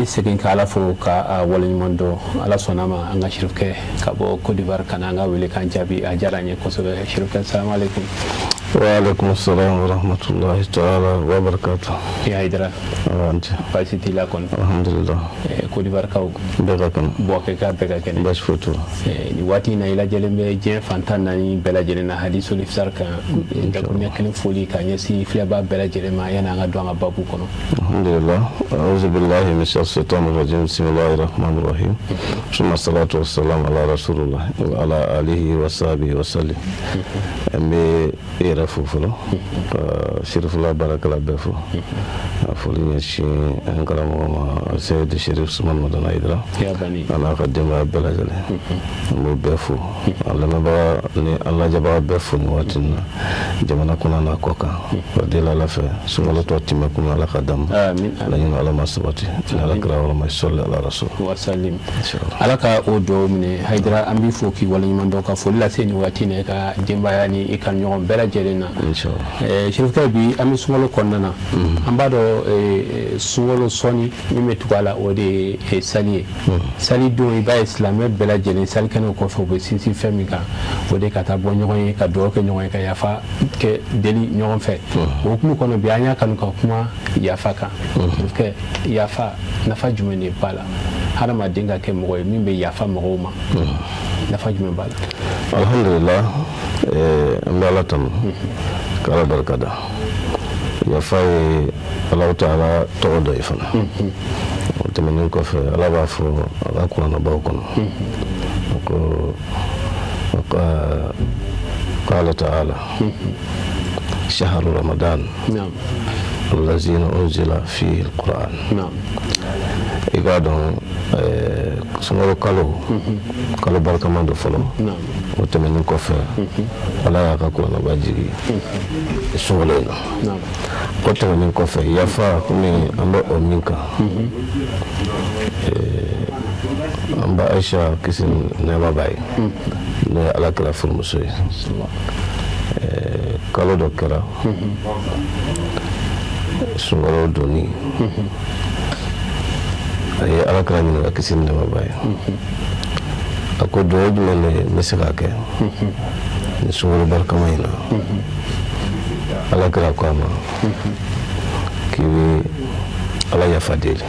segin ka Ala fo ka a waleɲuman dɔn. Ala sɔnna ma, an ka sirifukɛ ka bɔ Côte d'Ivoire ka na an ka wele kan jaabi, a diyara an ye kosɛbɛ. Sirifukɛ, salamu aleykum. Waaleykum salaam wa rahmatulahi taala wa barakatu. I Hayidara. Awɔ. Baasi t'i la kɔni? Alhamdulilah. Côte d'Ivoire kaw? Bɛɛ ka kɛnɛ. Bouaké ka bɛɛ ka kɛnɛ? Baasi foyi t'u la. Nin waati in na, i lajɛlen bɛ diɲɛ fan 14 bɛɛ lajɛlen na Hadisul Iftar kan. Dakuruɲɛ kelen foli ka ɲɛsin filɛbaa bɛɛ lajɛlen ma, yanni an ka don an ka babu kɔnɔ. Alhamdulilah, auzu billahi min shaitani rajim, bismillahi rahmani rahim, summa salatu wassalam ala rasulillah wa ala alihi wa sahbihi wa sallim. An bɛ e yɛrɛ fo fɔlɔ, ka Sirifula baarakɛla bɛɛ fo, ka foli ɲɛsin an karamɔgɔ ma, Seyidi Sherif Usman Madani Hayidara, a n'a ka denbaya bɛɛ lajɛlen. An b'o bɛɛ fo, an lamɛnbaga ni an lajɛbaga bɛɛ fo nin waati in na, jamana kɔnɔ n'a kɔ kan. Ka deli Ala fɛ, sunkalo tɔ timɛ kun Ala ka d'an ma, laɲini Ala ma sabati ni Ala kira yɔrɔ ma, sɔli ala rasul. Wasalim, Ala ka o dugawu minɛ. Hayidara, an b'i fo k'i waleɲuman dɔn, ka foli lase nin waati in na i ka denbaya ni i ka ɲɔgɔn bɛɛ lajɛlen na. Sirifukɛ, bi an bɛ sunkalo kɔnɔna na. An b'a dɔn, sunkalo sɔnni min bɛ tugu a la, o de ye sali ye. Sali don, i b'a ye silamɛ bɛɛ lajɛlen salikɛnɛw kɔfɛ, u bɛ sinsin fɛn min kan, o de ka taa bɔ ɲɔgɔn ye, ka dugawu kɛ ɲɔgɔn ye, ka yafa kɛ deli ɲɔgɔn fɛ. O hukumu kɔnɔ, bi an y'a kanu ka kuma yafa kan. Sirifukɛ, yafa nafa jumɛn de b'a la? Hadamaden ka kɛ mɔgɔ ye min bɛ yafa mɔgɔw ma, nafa jumɛn b'a la? Alhamdulilah, an bɛ Ala tanu ka Ala barika da. Yafa ye Alahu taala tɔgɔ dɔ ye fana. O tɛmɛnen kɔfɛ, Ala b'a fɔ a ka kuranɛbaw kɔnɔ ko qala taala shahru ramadan allazina unzila fihi alquran. I k'a dɔn, sunkalo kalo, kalo barikama don fɔlɔ. O tɛmɛnen kɔfɛ, Ala y'a ka kuranɛba jigi sunkalo in na. O tɛmɛnen kɔfɛ, yafa, komi an bɛ o min kan, an ba Aisha, kisi nɛɛma b'a ye, n'o ye Ala kira furumuso ye, kalo dɔ kɛra, sunkalo donni, a ye Ala kira ɲininka, kisi nɛɛma b'a ye, a ko dugawu jumɛn de n bɛ se k'a kɛ ni sunkalo barikama in na? Ala kira ko a ma k'i bɛ Ala yafa deli,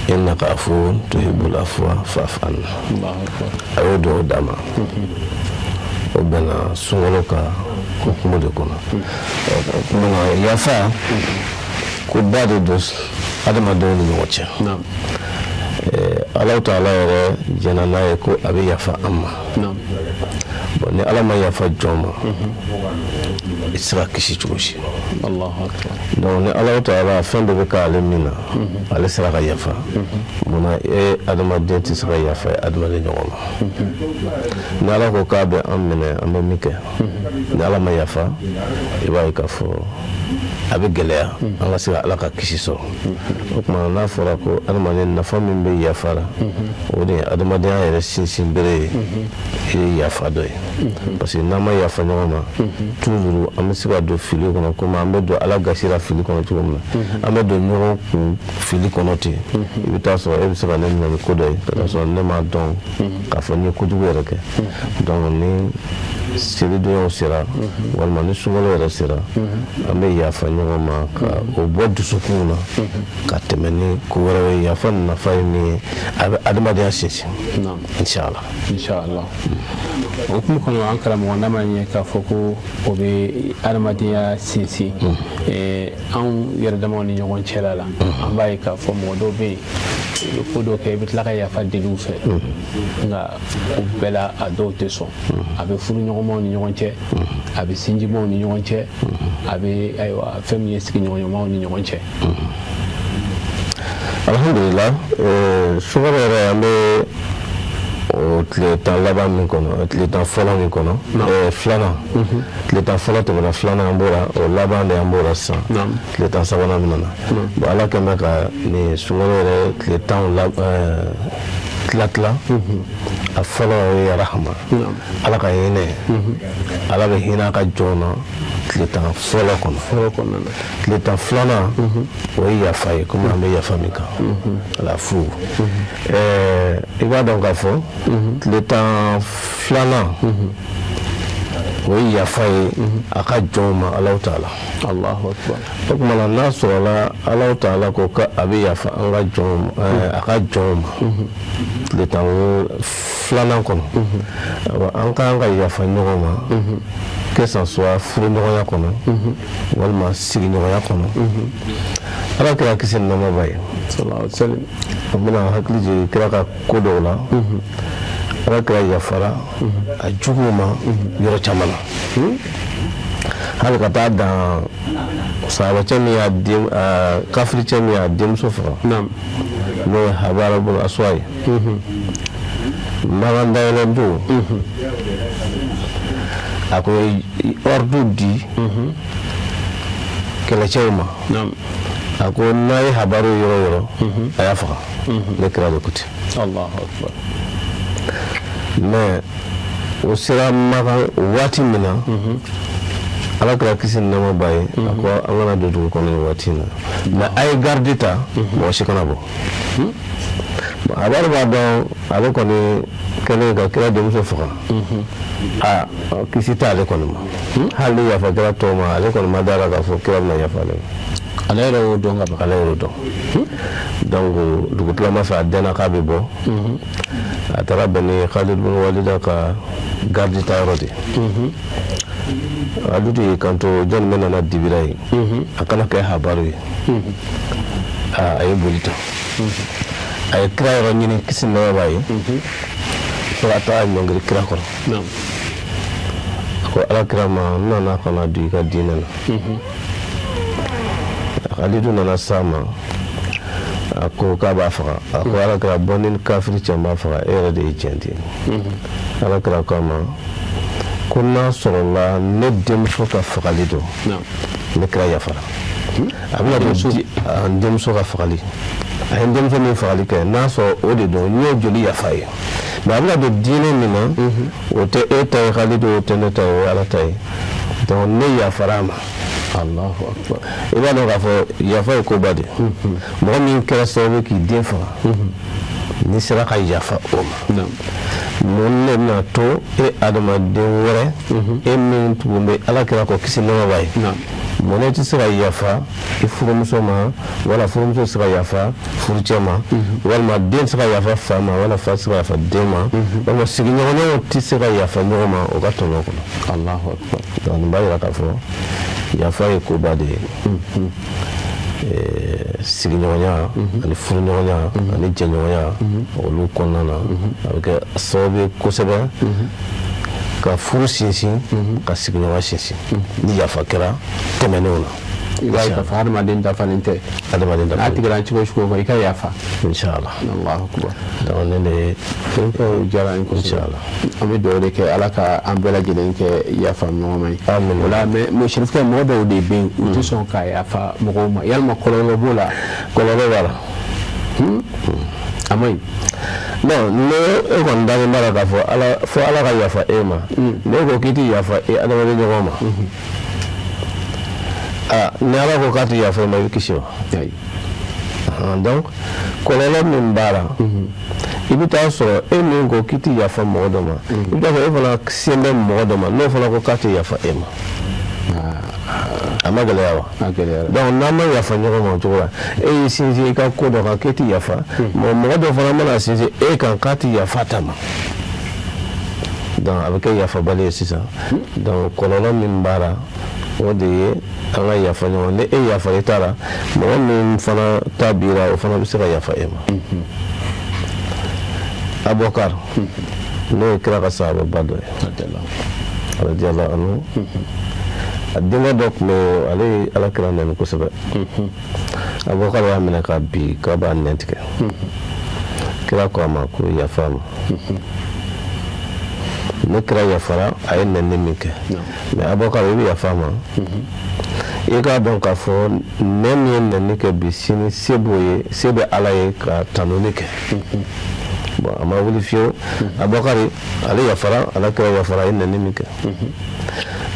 innaka afuwun tuhibbul afwa fa'fu anna. A y'o dugawu d'a ma. O bɛnna sunkalo ka hukumu de kɔnɔ. O tuma na, yafa ko ba de don adamadenw ni ɲɔgɔn cɛ. Alahu taala yɛrɛ jɛnna n'a ye ko a bɛ yafa an ma. Bon, ni Ala ma yafa jɔn ma, i tɛ se ka kisi cogo si. Donc ni Alahu taala fɛn dɔ bɛ k'ale min na, ale sera ka yafa, munna e adamaden tɛ se ka yafa adamaden ɲɔgɔn ma? Ni Ala ko k'a bɛ an minɛ, an bɛ min kɛ, ni Ala ma yafa, i b'a ye k'a fɔ a bɛ gɛlɛya an ka se ka Ala ka kisi sɔrɔ. O tuma n'a fɔra ko adamaden, nafa min bɛ yafa la, o de ye adamadenya yɛrɛ sinsin bere ye, i ye yafa dɔ ye. Parce que n'an ma yafa ɲɔgɔn ma, toujours an bɛ se ka don fili kɔnɔ, komi an bɛ don Ala gasi la fili kɔnɔ cogo min na, an bɛ don ɲɔgɔn kun fili kɔnɔ ten. I bɛ taa sɔrɔ e bɛ se ka ne minɛ ni ko dɔ ye, ka taa sɔrɔ ne m'a dɔn k'a fɔ n ye kojugu yɛrɛ kɛ. Donc ni selidonyaw sera, walima ni sunkalo yɛrɛ sera, an bɛ yafa ɲɔgɔn ma ka o bɔ dusukun na ka tɛmɛ ni ko wɛrɛ ye. Yafa nafa ye min ye, a bɛ adamadenya sinsin, inshallah. Inshallah. O hukumu kɔnɔ, an karamɔgɔ, n'a ma ɲɛ k'a fɔ ko o bɛ adamadenya sinsin anw yɛrɛ damaw ni ɲɔgɔn cɛla la, an b'a ye k'a fɔ mɔgɔ dɔw bɛ yen, i bɛ ko dɔ kɛ, i bɛ tila ka yafa deli u fɛ, nka o bɛɛ la, a dɔw tɛ sɔn. A bɛ furu ɲɔgɔnmaw ni ɲɔgɔn cɛ, a bɛ sinjimaw ni ɲɔgɔn cɛ, a bɛ, ayiwa, fɛn min ye sigiɲɔgɔnɲɔgɔnmaw ni ɲɔgɔn cɛ. Alhamdulillah, sunkalo yɛrɛ, an bɛ o tile 10 laban min kɔnɔ, tile 10 fɔlɔ min kɔnɔ, filanan, tile 10 fɔlɔ tɛmɛna, filanan an b'o la, o laban de an b'o la sisan, tile 10 sabanan min nana. Bon, Ala kɛn bɛ ka nin sunkalo yɛrɛ tile 10 la tila tila. A fɔlɔ, o ye rahama, Ala ka hinɛ. Ala bɛ hinɛ a ka jɔn na tile 10 fɔlɔ kɔnɔ. Fɔlɔ kɔnɔna na. Tile 10 filanan, o ye yafa ye, komi an bɛ yafa min kan ala fu. I b'a dɔn k'a fɔ tile 10 filanan, o ye yafa ye a ka jɔnw ma, Alahu taala. Allahu akbar. O tuma na, n'a sɔrɔla Alahu taala ko k'a bɛ yafa an ka jɔnw a ka jɔnw ma tile 10 filanan kɔnɔ, ayiwa, an ka kan ka yafa ɲɔgɔn ma, que ça soit furuɲɔgɔnya kɔnɔ walima sigiɲɔgɔnya kɔnɔ. Ala kira, kisi ni nɛɛma b'a ye, sallallahu alaihi wasallam, an bɛna hakili jigin kira ka ko dɔw la. Ala kira yafara a juguw ma yɔrɔ caman na, hali ka taa dan sahabacɛ min y'a den, kafiricɛ min y'a denmuso faga, n'o ye Habara bun Asuwa ye. Makan dayɛlɛ don, a ko ordre di kɛlɛcɛw ma, a ko n'a ye Habaru yɔrɔ o yɔrɔ, a y'a faga, ne kira de ko ten. Allahu akbar. Mais o sera Makan waati min na, Ala kira, kisi ni nɛɛma b'a ye, a ko an kana don dugu kɔnɔ nin waati in na, mais a ye garde ta, mɔgɔ si kana bɔ. Habaru b'a dɔn ale kɔni kɛlen ka kira denmuso faga, a kisi t'ale kɔni ma. Hali ni yafa kɛra tɔw ma, ale kɔni ma da la k'a fɔ kira bɛna yafa ale ma. Ale yɛrɛ y'o dɔn ka ban. Ale y'o dɔn. Donc dugutilama fɛ, a dɛnna k'a bɛ bɔ. A taara bɛn ni Khalid bin Walida ka garde ta yɔrɔ de ye. Khalid y'i kanto: jɔnni bɛ nana dibira ye, a kana kɛ Habaru ye. A ye boli ta, a ye kira yɔrɔ ɲini, kisi ni nɛɛma b'a ye, fo ka taa ɲɔngiri kira kɔrɔ. A ko Ala kira ma: n nana ka na don i ka diinɛ na. Khalidu nana s'a ma, a ko k'a b'a faga. A ko: Ala kira, bɔ ni kafiri cɛ, n b'a faga, e yɛrɛ de ye tiɲɛ di. Ala kira ko a ma ko n'a sɔrɔla ne denmuso ka fagali don, ne kira yafara. A bɛna don n denmuso ka fagali, a ye n denmuso min fagali kɛ, n'a sɔrɔ o de don, n y'o joli yafa ye. Mais a bɛna don diinɛ min na, o tɛ e ta ye Khalidu, o tɛ ne ta ye, o ye Ala ta ye. Donc ne yafara a ma. Allahu akbar. I b'a dɔn k'a fɔ yafa ye koba de ye. Mɔgɔ min kɛra sababu ye k'i den faga, n'i sera ka yafa o ma, mun de bɛna to e adamaden wɛrɛ, e min tugun bɛ Ala kira kɔ, kisi nɛɛma b'a ye, mun ne tɛ se ka yafa i furumuso ma, wala furumuso tɛ se ka yafa furucɛ ma, walima den tɛ se ka yafa fa ma, wala fa tɛ se ka yafa den ma, walima sigiɲɔgɔnyaw tɛ se ka yafa ɲɔgɔn ma o ka tɔnɔ kɔnɔ? Allahu akbar. Donc nin b'a jira k'a fɔ yafa ye koba de ye sigiɲɔgɔnya ani furuɲɔgɔnya ani jɛɲɔgɔnya olu kɔnɔna na. A bɛ kɛ sababu ye kosɛbɛ ka furu sinsin, ka sigiɲɔgɔnya sinsin, ni yafa kɛra tɛmɛnenw na. I b'a ye k'a fɔ hadamaden dafalen tɛ. Adamaden n'a dafalen. Tigɛra cogo o cogo i ka yafa. Inshallah. Allahu akbar. Donc ne de ye. O diyara an ye kosɛbɛ. Inshallah. An bɛ dugawu de kɛ, Ala ka an bɛɛ lajɛlen kɛ yafa ɲɔgɔn ye. Amin. O la, mais Serifukɛ, mɔgɔ dɔw de bɛ yen, u tɛ sɔn ka yafa mɔgɔw ma. Yalima kɔlɔlɔ b'o la? Kɔlɔlɔ b'a la. A ma ɲi. Non, ne e kɔni dalen b'a la k'a fɔ Ala fo Ala ka yafa e ma, ne ko k'i tɛ yafa e adamaden ɲɔgɔn ma, aa, ni Ala ko k'a tɛ yafa e ma, i bɛ kisi wa? Ayi. Donc kɔlɔlɔ min b'a la, i bɛ taa sɔrɔ e min ko k'i tɛ yafa mɔgɔ dɔ ma, i bɛ taa sɔrɔ e fana sen bɛ mɔgɔ dɔ ma, n'o fana ko k'a tɛ yafa e ma. A ma gɛlɛya wa? A gɛlɛyara. Donc n'an ma yafa ɲɔgɔn ma o cogo la, e y'i sinsin i ka ko dɔ kan k'e tɛ yafa mɔgɔ, mɔgɔ dɔ fana mana sinsin e kan k'a tɛ yafa ta ma, donc a bɛ kɛ yafabali ye sisan. Donc kɔlɔlɔ min b'a la, o de ye an ka yafa ɲɔgɔn. Ni e yafa i ta la, mɔgɔ min fana ta bira, o fana bɛ se ka yafa e ma. Abubakar, n'o ye kira ka sahababa dɔ ye, radiyallahu anhu, a denkɛ dɔ tun bɛ yen, ale ye Ala kira nɛni kosɛbɛ. Abubakar y'a minɛ ka bi k'a b'a nɛn tigɛ. Kira ko a ma ko yafa a ma. Ne kira yafara a ye nɛni min kɛ, mais Abubakar, i bɛ yafa a ma. I k'a dɔn k'a fɔ nɛn min ye nɛni kɛ bi, sini se b'o ye, se bɛ Ala ye ka tanuni kɛ. Bon, a ma wuli fiyewu. Abubakari, ale yafara, ala kira yafara, a ye nɛni min kɛ.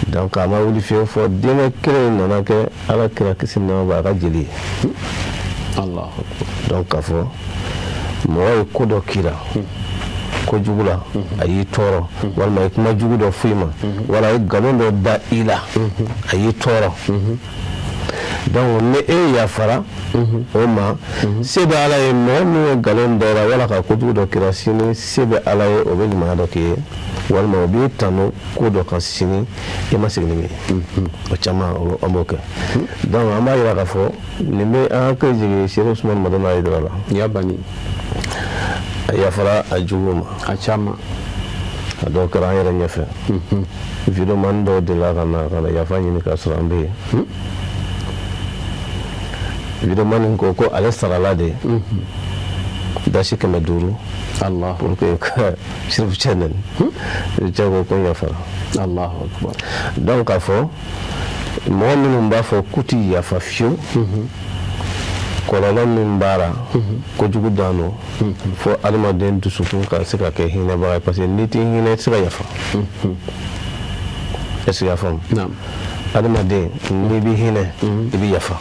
Donc a ma wuli fiyewu fɔ denkɛ kelen in nana kɛ ala kira kisi ni nɛɛma b'a a ka jeli ye. Donc k'a fɔ mɔgɔ ye ko dɔ k'i la kojugu la, a y'i tɔɔrɔ, walima a ye kuma jugu dɔ fɔ i ma, wala a ye nkalon dɔ da i la, a y'i tɔɔrɔ. Donc ni e yafara o ma, se bɛ ala ye. Mɔgɔ min ye nkalon da i la wala ka kojugu dɔ k'i la, sini se bɛ ala ye, o bɛ ɲumanya dɔ k'i ye, walima o b'i tanu ko dɔ kan sini i ma sigi ni min ye. O caman an b'o kɛ. Donc an b'a yira k'a fɔ nin bɛ an hakili jigin Serifu Usumani Madani Hayidara la. Ya bani. A yafara a jugu ma. A caman. A dɔw kɛra an yɛrɛ ɲɛfɛ. Videoman dɔw delila ka na yafa ɲini k'a sɔrɔ an bɛ yen. Videoman ko ko ale sarala de dasi 500 Allah pour que ka Serifu cɛ nɛni. Cɛ ko ko n yafara. Allahu akbar. Donc k'a fɔ mɔgɔ minnu b'a fɔ k'u ti yafa fiyewu, kɔlɔlɔ min b'a la, kojugu dan don fo adamaden dusukun ka se ka kɛ hinɛbaga ye, parce que n'i tɛ hinɛ, i tɛ se ka yafa. Est ce que i y'a faamu? Naam. Adamaden, n'i bɛ hinɛ, i bɛ yafa.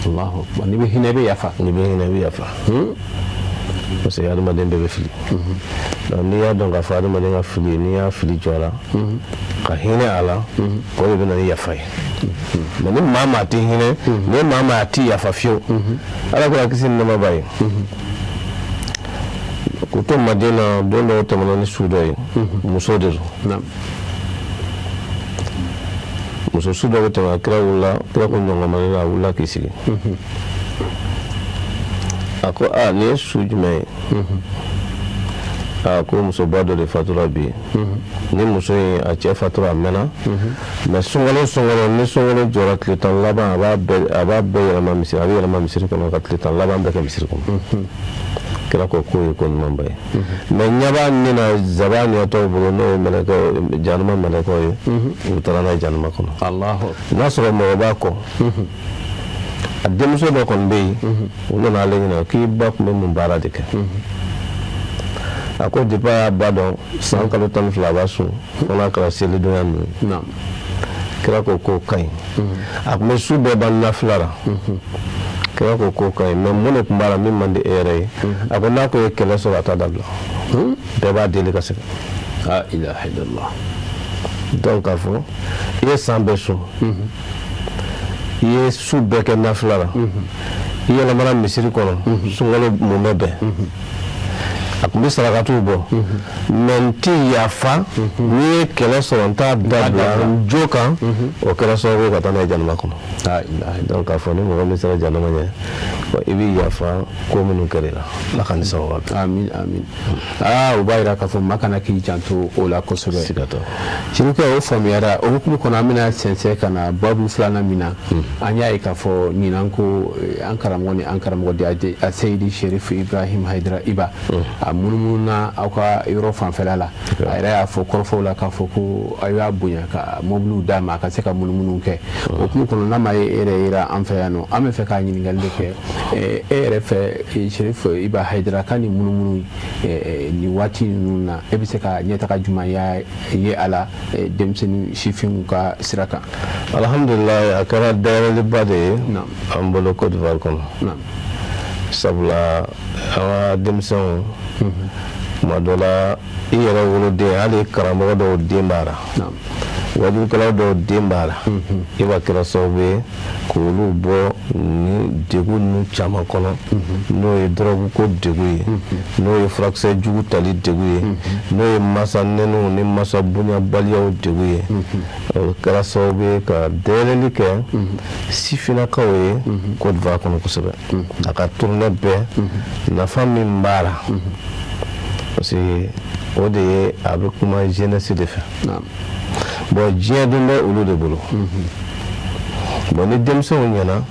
Allahu akbar, n'i bɛ hinɛ, i bɛ yafa. N'i bɛ hinɛ, i bɛ yafa, parce que adamaden bɛɛ bɛ fili. Donc n'i y'a dɔn k'a fɔ adamaden ka fili, n'i y'a fili jɔ a la ka hinɛ a la, o de bɛ na ni yafa ye. Mais ni maa maa tɛ hinɛ, ni maa maa tɛ yafa fiyewu, ala kira kisi ni nɛɛma b'a ye, k'u to Madina don dɔw tɛmɛna ni su dɔ ye, muso de don. Muso su dɔ bɛ tɛmɛ, kira wulila, kira ko ɲɔngɔnmani la, a wulila k'i sigi. A ko: "A, nin ye su jumɛn ye?" A ko musoba dɔ de fatura bi. Ni muso in, a cɛ fatura a mɛnna, mais sunkalo sunkalo, ni sunkalo jɔra tile 10 laban, a b'a bɛɛ yɛlɛma misiri, a bɛ yɛlɛma misiri kɔnɔ ka tile 10 laban bɛɛ kɛ misiri kɔnɔ. Kira ko k'o ye ko ɲumanba ye, mais ɲɛ b'a min na, zaban ɲɛtɔw bolo, n'o ye mɛlɛkɛ, jahanama mɛlɛkɛw ye, u taara n'a ye jahanama kɔnɔ. Allahu N'a sɔrɔ mɔgɔ b'a kɔ, a denmuso dɔ kɔni bɛ yen, u nana ale ɲininka k'i ba tun bɛ mun baara de kɛ. A ko depuis a y'a ba dɔn, san kalo 12 a b'a sun, fo n'a kɛra selidonya ninnu ye. Kira ko k'o ka ɲi. A tun bɛ su bɛɛ ban nafila la. Kira ko k'o ka ɲi, mais mun de tun b'a la min man di e yɛrɛ ye? A ko n'a ko ye kɛlɛ sɔrɔ, a t'a dabila, bɛɛ b'a deli ka segin. La ilaha illallah. Donc k'a fɔ i ye san bɛɛ sun, i ye su bɛɛ kɛ nafila la, i yɛlɛmana misiri kɔnɔ sunkalo mumɛ bɛɛ, a tun bɛ sarakatiw bɔ, mais n ti yafa, n'i ye kɛlɛ sɔrɔ, n t'a dabila n jo kan, o kɛra sababu ye ka taa n'a ye jahanama kɔnɔ. La ilaha. Donc k'a fɔ ni mɔgɔ min sera jahanama ɲɛ, i bɛ yafa ko minnu kɛra i la. Ala ka ni sababu bɛn. Amin, amin. Aa, o b'a yira k'a fɔ maa kana k'i janto o la kosɛbɛ. Siga t'o. Sirikɛ, o faamuyara. O hukumu kɔnɔ, an bɛna sɛnsɛn ka na babu filanan min na, an y'a ye k'a fɔ ɲinan ko an karamɔgɔ ni an karamɔgɔ de a Seyidi Sherif Ibrahim Haidara Iba, a munumununa aw ka yɔrɔ fanfɛla la. A yɛrɛ y'a fɔ kɔrɔfɔw la k'a fɔ ko aw y'a bonya ka mɔbiliw d'a ma a ka se ka munumunu kɛ. O hukumu kɔnɔ, n'a ma ye e yɛrɛ yera an fɛ yan nɔ, an bɛ fɛ k'a ɲininkali de kɛ. E yɛrɛ fɛ, Sherif Iba Haidara ka nin munumunu nin waati ninnu na, e bɛ se ka ɲɛtaga jumɛn ye a la denmisɛnnin sifinw ka sira kan? Alhamdulilayi, a kɛra dayɛlɛliba de ye an bolo Côte d'Ivoire kɔnɔ, sabula an ka denmisɛnw, tuma dɔ la i yɛrɛ woloden, hali karamɔgɔ dɔw den b'a la, wajukɛlaw dɔw den b'a la. I b'a kɛra sababu ye k'olu bɔ ni degun ninnu caman kɔnɔ, n'o ye dɔrɔgu ko degun ye, n'o ye furakisɛ jugu tali degun ye, n'o ye masa nɛniw ni masa bonyabaliyaw degun ye. O kɛra sababu ye ka dayɛlɛli kɛ sifinnakaw ye Côte d'Ivoire kɔnɔ kosɛbɛ. A ka tournée bɛɛ, nafa min b'a la, parce que o de ye a bɛ kuma jeunesse de fɛ. Bon, diɲɛ dun bɛ olu de bolo. Bon, ni denmisɛnw ɲɛna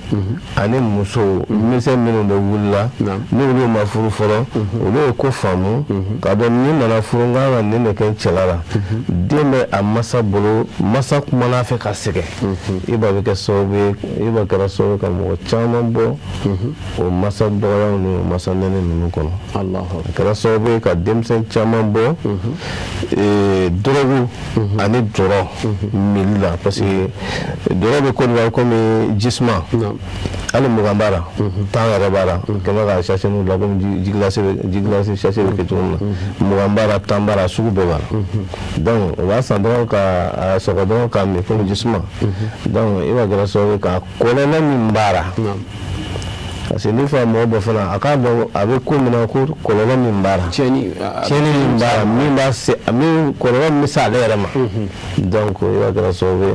ani musow misɛn minnu bɛ wulila, n'olu ma furu fɔlɔ, olu ye ko faamu k'a dɔn ni nana furu, n kan ka nin de kɛ n cɛla la. Den bɛ a masa bolo, masa kumana a fɛ ka sɛgɛn. Iba bɛ kɛ sababu ye, Iba kɛra sababu ka mɔgɔ caman bɔ o masa dɔgɔyaw ni o masa nɛnɛ ninnu kɔnɔ. A kɛra sababu ye ka denmisɛn caman bɔ dɔrɔgu ani dɔlɔ minli la, parce que dɔlɔ bɛ Côte d'Ivoire komi jisuma. Hali 20 b'a la, 10 yɛrɛ b'a la, kɛmɛ ka sachet n'u la komi ji glacé sachet bɛ kɛ cogo min na. 20 b'a la, 10 b'a la, sugu bɛɛ b'a la. Donc o b'a san dɔrɔn ka a sɔgɔ dɔrɔn k'a min komi jisuma. Donc Iba kɛra sababu ye ka kɔlɔlɔ min b'a la, parce que n'i fa mɔgɔ bɔ fana, a k'a dɔn a bɛ ko min na, ko kɔlɔlɔ min b'a la, tiɲɛni min b'a la, min b'a se, min kɔlɔlɔ min bɛ se ale yɛrɛ ma. Donc Iba kɛra sababu ye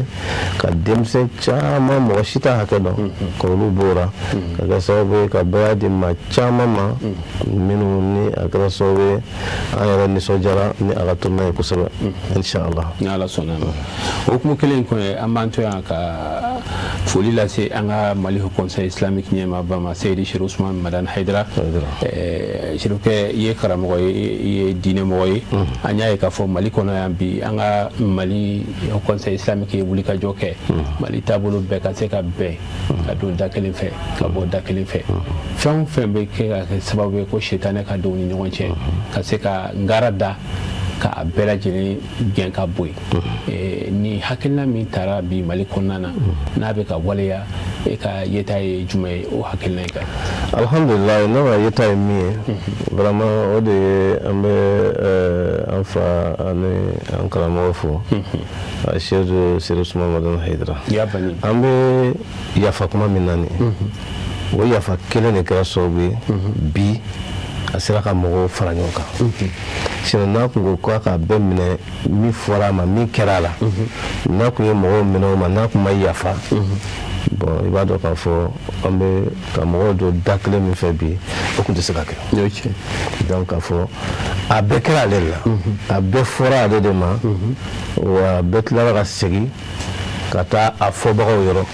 ka denmisɛn caman, mɔgɔ si t'a hakɛ dɔn, ka olu b'o la, ka kɛ sababu ye ka baya di maa caman ma minnu ni a kɛra sababu ye an yɛrɛ nisɔndiyara ni a ka tournée ye kosɛbɛ, inshallah. Ni Ala sɔnna ma. O hukumu kelen in kɔnɔ, an b'an to yan ka foli lase an ka Mali Haut Conseil islamique ɲɛmaaba ma, Seyidi Chérif Ousmane Madani Haidara. Chérifkɛ, i ye karamɔgɔ ye, i ye diinɛmɔgɔ ye. An y'a ye k'a fɔ Mali kɔnɔ yan bi, an ka Mali Haut Conseil islamique ye wulikajɔ kɛ Mali taabolo bɛɛ ka se ka bɛn, ka don da kelen fɛ, ka bɔ da kelen fɛ. Fɛn o fɛn bɛ kɛ ka kɛ sababu ye ko sitanɛ ka don u ni ɲɔgɔn cɛ, ka se ka ngara da ka a bɛɛ lajɛlen gɛn ka bɔ yen. Ni hakilina min taara bi Mali kɔnɔna na, n'a bɛ ka waleya, e ka yeta ye jumɛn ye o hakilina in kan? Alhamdulilayi, ne ka yeta ye min ye vraiment, o de ye an bɛ an fa ani an karamɔgɔ fo, Cheikh Chérif Ousmane Madani Haidara. An bɛ yafa kuma min na nin, o yafa kelen de kɛra sababu ye bi a sera ka mɔgɔw fara ɲɔgɔn kan. Sinon n'a kun ko k'a ka bɛɛ minɛ, min fɔra a ma, min kɛra a la, n'a kun ye mɔgɔw minɛ o ma, n'a kun ma yafa, bon, i b'a dɔn k'a fɔ an bɛ ka mɔgɔw don da kelen min fɛ bi, o kun tɛ se ka kɛ. Donc k'a fɔ a bɛɛ kɛra ale de la, a bɛɛ fɔra ale de ma, wa a bɛɛ tilara ka segin ka taa a fɔbagaw yɔrɔ,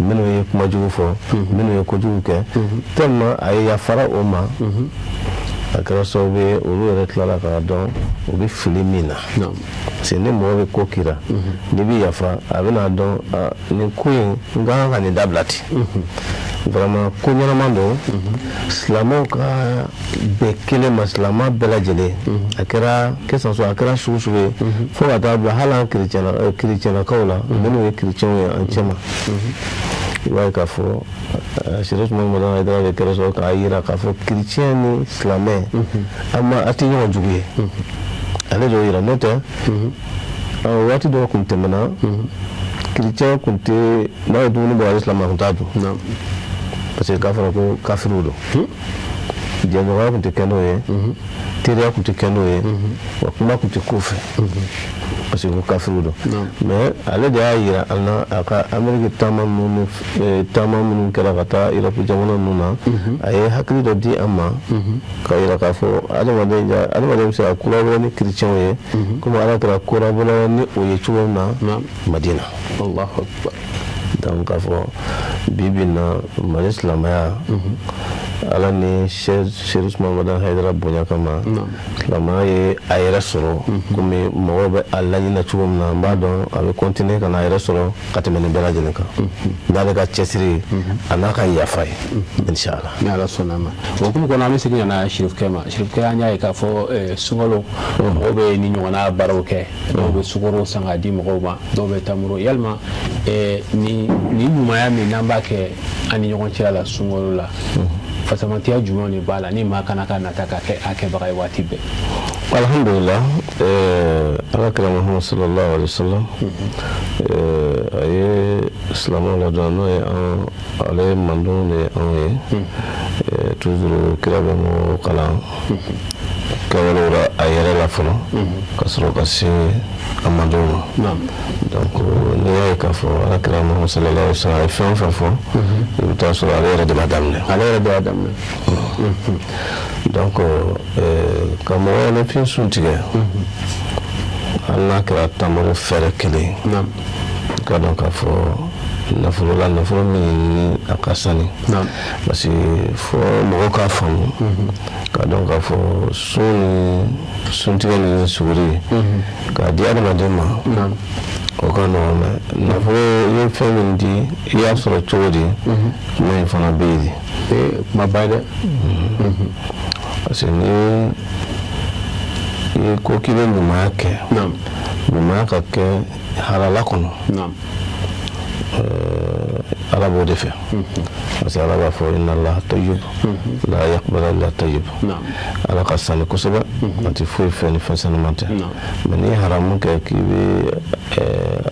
minnu ye kumajugu fɔ, minnu ye kojugu kɛ. Tellement a ye yafara o ma, a kɛra sababu ye olu yɛrɛ tilala k'a dɔn u bɛ fili min na. Parce que ni mɔgɔ bɛ ko kira, n'i bɛ yafa, a bɛna dɔn nin ko in, n ka kan ka nin dabila ten. Vraiment, ko ɲɛnama don silamɛw ka bɛn kelen ma, silamɛ bɛɛ lajɛlen, a kɛra que ça soit, a kɛra sugu sugu ye, fo ka taa bila hali an kerecɛnakaw la, minnu ye kerecɛnw ye an cɛma. I b'a ye k'a fɔ Chérif Ousmane Madani Haidara de kɛra sababu k'a yira k'a fɔ kerecɛn ni silamɛ, an ma a tɛ ɲɔgɔn jugu ye. Ale de y'o yira. N'o tɛ, waati dɔw kun tɛmɛna, kerecɛn kun tɛ, n'a ye dumuni bɔ ale silamɛ kun t'a dun, parce que k'a fɔra ko kafiriw don. Jɛɲɔgɔnya kun tɛ kɛ n'o ye, teriya kun tɛ kɛ n'o ye, wa kuma kun tɛ k'o fɛ, parce que ko kafiriw don. Mais ale de y'a yira an na, a ka Amérique taama minnu, taama minnu kɛra ka taa Europe jamana ninnu na, a ye hakili dɔ di an ma ka yira k'a fɔ adamaden adamaden bɛ se ka collaborer ni kerecɛnw ye, komi Ala kɛra collaborer ni o ye cogo min na Madina. Allahu akbar. Donc k'a fɔ bi bi in na, Mali silamɛya, Ala ni Chérif Ousmane Madani Haidara bonya kama, silamɛya ye a yɛrɛ sɔrɔ komi mɔgɔw bɛ a laɲini cogo min na. N b'a dɔn a bɛ continuer ka n'a yɛrɛ sɔrɔ ka tɛmɛ nin bɛɛ lajɛlen kan, n'ale ka cɛsiri a n'a ka yafa ye, inshallah. Ni Ala sɔnna a ma. O hukumu kɔnɔ, an bɛ segin ka na Chérifkɛ ma. Chérifkɛ, an y'a ye k'a fɔ sunkalo, mɔgɔw bɛ ni ɲɔgɔnna baaraw kɛ. Dɔw bɛ sukaro san k'a di mɔgɔw ma, dɔw bɛ tamaro. Yalima nin ɲumanya min n'an b'a kɛ an ni ɲɔgɔn cɛla la sunkalo la, fasamantiya jumɛn de b'a la ni maa kana ka nata ka kɛ a kɛbaga ye waati bɛɛ? Alhamdulillah, Ala kira Muhammad sallallahu alaihi wasallam, a ye silamɛw ladɔn, n'o ye an ale mandon de ye anw ye. Toujours kira bɛ mɔgɔw kalan kɛwalew la a yɛrɛ la fɔlɔ, ka sɔrɔ ka se a mandenw ma. Donc n'i y'a ye k'a fɔ Ala kira Muhammad sallallahu alaihi wasallam a ye fɛn o fɛn fɔ, i bɛ taa sɔrɔ ale yɛrɛ de b'a daminɛ. Ale yɛrɛ de b'a daminɛ. Donc ka mɔgɔninfin sun tigɛ, hali n'a kɛra tamaro fɛrɛ kelen, i ka dɔn k'a fɔ Nafolo la, nafolo min ni a ka sani, parce que fo mɔgɔw k'a faamu k'a dɔn k'a fɔ sun ni suntigɛ ni suguri k'a di adamaden ma, o ka nɔgɔn. Mais nafolo, i ye fɛn min di, i y'a sɔrɔ cogo di? Kuma in fana bɛ yen de. Kumaba ye dɛ. Parce que ni i ko k'i bɛ ɲumanya kɛ, ɲumanya ka kɛ halala kɔnɔ, Ala b'o de fɛ, parce que Ala b'a fɔ: inna Allaha tayyib la yaqbalu illa tayyib. Ala ka sani kosɛbɛ, a tɛ foyi fɛ ni fɛn sanuman tɛ. Mais n'i ye haramu kɛ k'i bɛ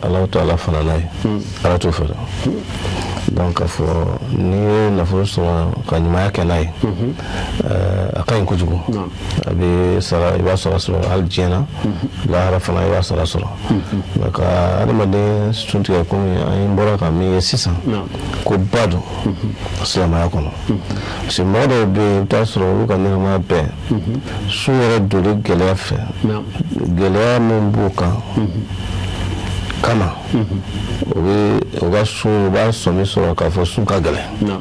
Alahu taala fana n'a ye, Ala t'o fɛ dɛ. Donc k'a fɔ n'i ye nafolo sɔrɔ ka ɲumanya kɛ n'a ye, a ka ɲi kojugu. A bɛ sara, i b'a sɔrɔ sɔrɔ hali diɲɛ na, lahara fana i b'a sara sɔrɔ. Mais ka adamaden sun tigɛ, komi an bɔra ka min ye sisan, ko ba don silamɛya kɔnɔ, parce que mɔgɔ dɔw bɛ yen, i bɛ taa sɔrɔ olu ka ɲɛnamaya bɛɛ sun yɛrɛ doli gɛlɛya fɛ, gɛlɛya min b'u kan kama, o bɛ u ka sun, u b'a sɔmi sɔrɔ k'a fɔ sun ka gɛlɛn.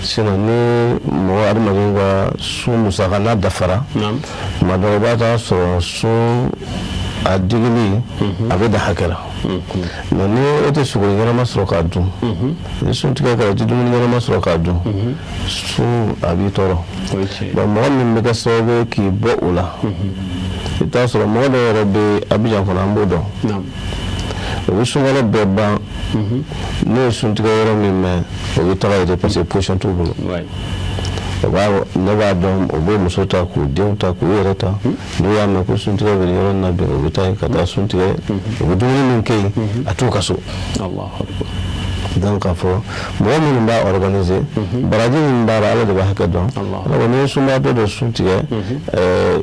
Sinon ni mɔgɔ adamaden ka sun musaka n'a dafara, tuma dɔw i b'a taa sɔrɔ sun a digili a bɛ dan hakɛ la. Mais ni e tɛ sogo ɲɛnama sɔrɔ k'a dun, ni sun tigɛ kɛra, i tɛ dumuni ɲɛnama sɔrɔ k'a dun, sun a b'i tɔɔrɔ. Bon, mɔgɔ min bɛ kɛ sababu ye k'i bɔ o la, i bɛ taa sɔrɔ mɔgɔ dɔw yɛrɛ bɛ Abijan kɔnɔ, an b'o dɔn, o bɛ sunkalo bɛɛ ban, n'o ye suntigɛ yɔrɔ min mɛn, o bɛ taga yen de, parce que position t'u bolo. O b'a, ne b'a dɔn, o b'o muso ta, k'u denw ta, k'u yɛrɛ ta. N'u y'a mɛn ko suntigɛ bɛ nin yɔrɔ in na bi, o bɛ taa yen ka taa sun tigɛ. U bɛ dumuni min kɛ yen, a t'u ka so. Donc k'a fɔ mɔgɔ minnu b'a organiser, baraji min b'a la, Ala de b'a hakɛ dɔn. Ala ko n'i ye sunbaatɔ dɔ sun tigɛ,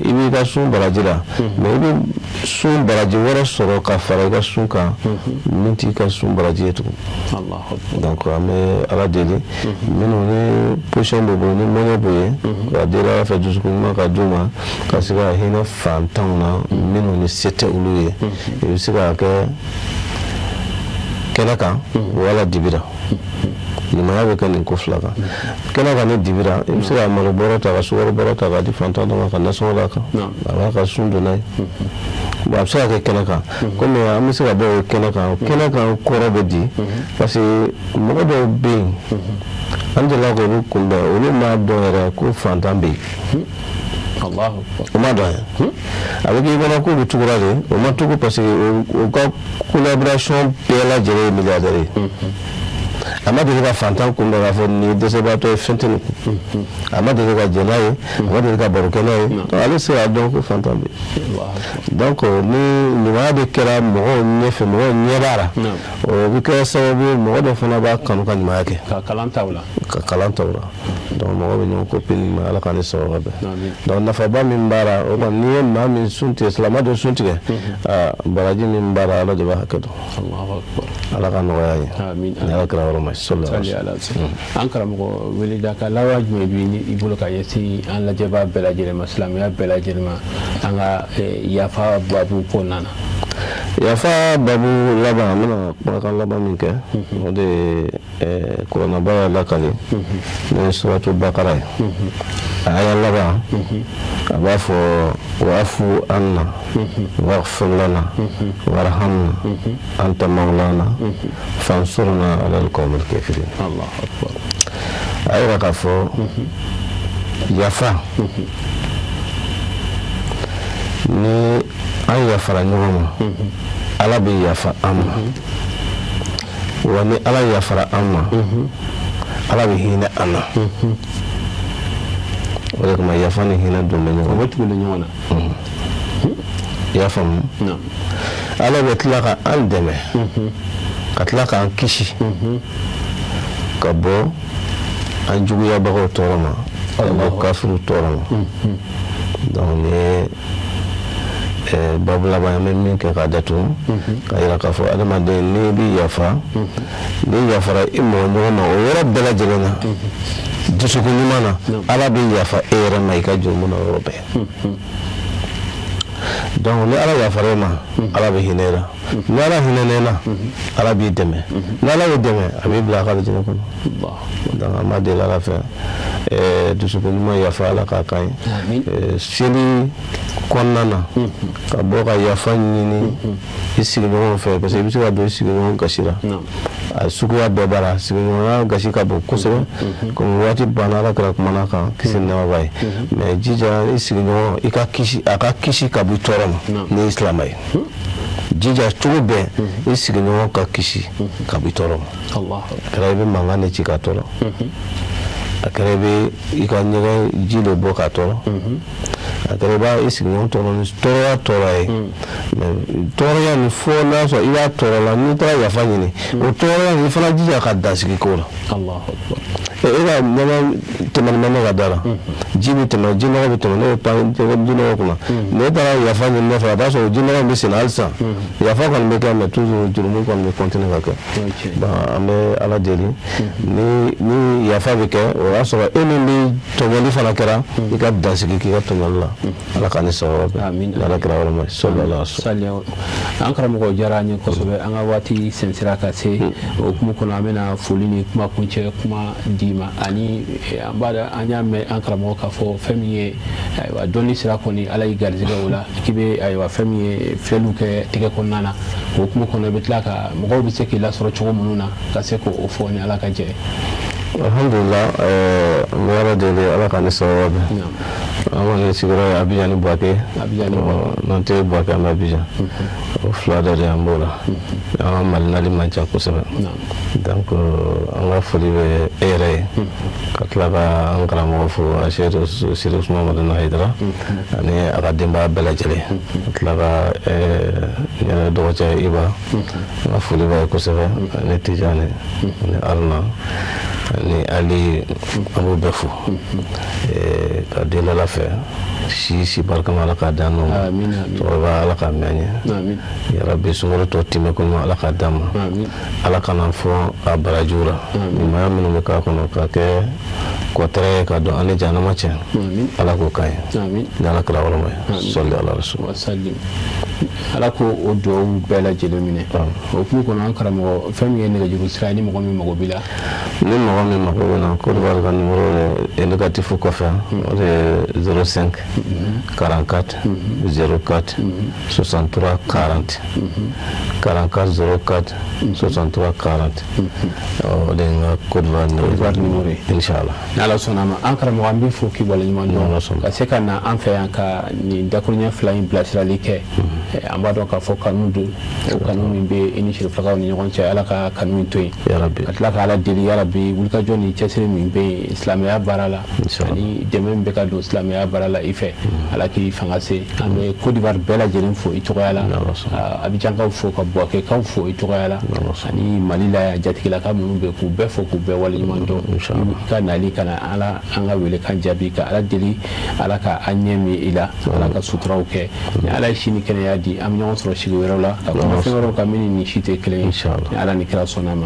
i b'i ka sun baraji la, mais i bɛ sun baraji wɛrɛ sɔrɔ ka fara i ka sun kan min t'i ka sun baraji ye tugun. Donc an bɛ Ala deli, minnu ni position b'u bolo, ni moyen b'u ye, ka deli Ala fɛ dusukun ɲuman ka d'u ma, ka se ka hinɛ fantanw na minnu ni se tɛ olu ye. I bɛ se k'a kɛ kɛnɛ kan wala dibira. Ɲumanya bɛ kɛ nin ko fila kan, kɛnɛ kan ni dibira. I bɛ se ka malo bɔrɔ ta, ka sukaro bɔrɔ ta, k'a di fantan dɔ ma, ka nasɔngɔ d'a kan, a b'a ka sun don n'a ye. Bon, a bɛ se ka kɛ kɛnɛ kan, komi an bɛ se ka bɔ o kɛnɛ kan. Kɛnɛ kan kɔrɔ bɛ di, parce que mɔgɔ dɔw bɛ yen, an delila k'olu kunbɛn, olu m'a dɔn yɛrɛ ko fantan bɛ yen. O ma dɔn yɛrɛ, a bɛ k'i kɔnɔ k'u bɛ tugura de, o ma tugu, parce que u ka collaboration bɛɛ lajɛlen ye milliardaire ye. A ma deli ka fantan kunbɛn k'a fɔ nin ye dɛsɛbaatɔ ye, fɛn tɛ nin kun. A ma deli ka jɛ n'a ye, a ma deli ka baro kɛ n'a ye, donc ale se k'a dɔn ko fantan bɛ yen. Donc ni ɲumanya de kɛra mɔgɔw ɲɛfɛ, mɔgɔw ɲɛ b'a la, o bɛ kɛ sababu ye mɔgɔ dɔ fana b'a kanu ka ɲumanya kɛ. Ka kalan ta o la. Ka kalan ta o la. Donc mɔgɔ bɛ ɲɔgɔn copier ni ɲuman, Ala k'an ni sababa bɛn. Donc nafaba min b'a la, o kɔni, n'i ye maa min sun tigɛ, silamɛ dɔ sun tigɛ, baraji min b'a la, Ala de b'a hakɛ dɔn. Ala ka nɔgɔya ye ni Ala kɛra yɔrɔ ma. An karamɔgɔ, weleda ka laban jumɛn bɛ i bolo ka ɲɛsin an lajɛbaa bɛɛ lajɛlen ma, silamɛya bɛɛ lajɛlen ma, an ka yafa babu kɔnɔna na? Yafa babu laban, an bɛna kumakan laban min kɛ, o de ye kuranɛba y'a lakali, n'o ye suratu Bakara ye, a aya laban, a b'a fɔ: wa'fu anna waghfir lana warhamna anta maulana fansurna ala alqawmil kafirin. A yira k'a fɔ yafa, ni an yafara ɲɔgɔn ma, Ala bɛ yafa an ma. Wa ni Ala yafara an ma, Ala bɛ hinɛ an na. O de kama yafa ni hinɛ don bɛ ɲɔgɔn. O bɛ tugu ɲɔgɔn na. I y'a faamu? Ala bɛ tila ka an dɛmɛ, ka tila k'an kisi ka bɔ an juguyabagaw tɔɔrɔ ma, ka bɔ kafiriw tɔɔrɔ ma. Donc nin ye babu laban, an bɛ min kɛ k'a datugu, ka yira k'a fɔ adamaden, n'i bɛ yafa, n'i yafara i mɔgɔ ɲɔgɔn ma o yɔrɔ bɛɛ lajɛlen na dusukun ɲuman na, Ala bɛ yafa e yɛrɛ ma i ka jurumu na o yɔrɔ bɛɛ. Donc ni Ala yafara e ma, Ala bɛ hinɛ e la. Ni Ala hinɛna e la, Ala b'i dɛmɛ. Ni Ala y'i dɛmɛ, a b'i bila a ka alijinɛ kɔnɔ. Donc an b'a deli Ala fɛ, dusukun ɲuman, yafa, Ala k'a kan ye. Seli kɔnɔna na, ka bɔ ka yafa ɲini i sigiɲɔgɔnw fɛ, parce que i bɛ se ka don i sigiɲɔgɔn gasi la. A suguya bɛɛ b'a la. Sigiɲɔgɔnya gasi ka bon kosɛbɛ, komi waati banna, Ala kɛra kumana kan, kisi ni nɛɛma b'a ye. Mais jija i sigiɲɔgɔn, i ka kisi, a ka kisi ka bɔ i tɔɔrɔ ma. N'i ye silamɛ ye, jija cogo bɛɛ i sigiɲɔgɔn ka kisi ka bɔ i tɔɔrɔ ma. A kɛra i bɛ mankan de ci k'a tɔɔrɔ, a kɛra i bɛ i ka ɲɛgɛn ji de bɔ k'a tɔɔrɔ, a kɛra i b'a i sigiɲɔgɔn tɔɔrɔ ni tɔɔrɔya tɔɔrɔ ye. Mais tɔɔrɔya nin, fo n'a sɔrɔ i b'a tɔɔrɔ la, n'i taara yafa ɲini, o tɔɔrɔya nin, i fana jija ka dansigi k'o la. E ka ɲɛgɛn tɛmɛni bɛ ne ka da la, ji bɛ tɛmɛ, ji nɔgɔ bɛ tɛmɛ, ne bɛ pan ji nɔgɔ kunna. N'e taara yafa ɲini ne fɛ, a b'a sɔrɔ ji nɔgɔ bɛ sen na halisa. Yafa kɔni bɛ kɛ, mais toujours jurumu kɔni bɛ continuer ka kɛ. Bon, an bɛ Ala deli, ni yafa bɛ kɛ, o y'a sɔrɔ e min bɛ tɔɲɔli fana kɛra, i ka dansigi k'i ka tɔɲɔli la. Ala k'an ni sababu bɛn. Ala kɛra yɔrɔ ma sɔlala. An karamɔgɔ, diyara an ye kosɛbɛ. An ka waati sen sera ka se o hukumu kɔnɔ, an bɛna foli ni kuma kuncɛ kuma d'i ma. Ani an b'a an y'a mɛn an karamɔgɔ k'a fɔ fɛn min ye, ayiwa, dɔnni sira kɔni, Ala y'i garijɛgɛ o la, k'i bɛ, ayiwa, fɛn min ye filɛliw kɛ tɛgɛ kɔnɔna na. O hukumu kɔnɔ, i bɛ tila ka mɔgɔw bɛ se k'i lasɔrɔ cogo minnu na, ka se k'o fɔ ni Ala ka jɛ. Alhamdulillah, n bɛ Ala deli, Ala ka ni sababu bɛn. An kɔni sigiyɔrɔ ye Abijan ni Buwake. N'an tɛ Buwake, an bɛ Abijan. O fila dɔ de an b'o la. An ka Mali nali man ca kosɛbɛ. Donc an ka foli bɛ e yɛrɛ ye, ka tila ka an karamɔgɔ fo, Seri Usumani Madani Hayidara ani a ka denbaya bɛɛ lajɛlen, ka tila ka n yɛrɛ dɔgɔcɛ Iba, an ka foli b'a ye kosɛbɛ, ani Tijani ani Aruna ani Ali, an b'u bɛɛ fo ka deli Ala fɛ, si si barikama, Ala k'a d'an n'o ma. Cɛkɔrɔba, Ala k'a mɛn an ye yarabi. Sunkalo tɔ timɛ ko ɲuman, Ala k'a d'an ma. Ala kana fɔ a barajiw la, ɲumanya minnu bɛ k'a kɔnɔ, ka kɛ kɔtɛrɛ ye ka don an ni jahanama cɛ, Ala k'o k'an ye ni Ala kɛra yɔrɔ ma ye. Sɔli ala rasul. Ala ko o duwawu bɛɛ lajɛlen minɛ. O hukumu kɔnɔ, an karamɔgɔ, fɛn min ye nɛgɛjuru sira ye, ni mɔgɔ min mago b'i la? Ni mɔgɔ min mago bɛ na, Côte d'Ivoire ka numéro indicatif kɔfɛ, o de ye 05 44 04 63 40, 44 04 63 40. O de ye n ka Côte d'Ivoire numéro ye. Inchallah. N'Ala sɔnna a ma, an karamɔgɔ, an b'i fo k'i waleɲuman dɔn ka se ka na an fɛ yan ka nin dakuruɲɛ fila in bilasirali kɛ. An b'a dɔn k'a fɔ kanu don, o kanu min bɛ i ni sirifilakaw ni ɲɔgɔn cɛ, Ala ka kanu in to yen, ka tila ka Ala deli yarabi, wulikajɔ ni cɛsiri min bɛ yen silamɛya baara la, ani dɛmɛ min bɛ ka don silamɛya baara la i fɛ, Ala k'i fanga se. An bɛ Côte d'Ivoire bɛɛ lajɛlen fo i tɔgɔya la, Abijankaw fo, ka Buwakɛkaw fo i tɔgɔya la, ani Mali la yan jatigilaka minnu bɛ, k'u bɛɛ fo, k'u bɛɛ waleɲuman dɔn i ka nali ka na Ala an ka welekan jaabi. Ka Ala deli, Ala ka an ɲɛ min i la, Ala ka suturaw kɛ. Ni Ala ye si ni kɛnɛya di, an bɛ ɲɔgɔn sɔrɔ sigi wɛrɛw la ka kuma fɛn wɛrɛw kan min ni nin si tɛ kelen ye, ni Ala ni kira sɔnna ma.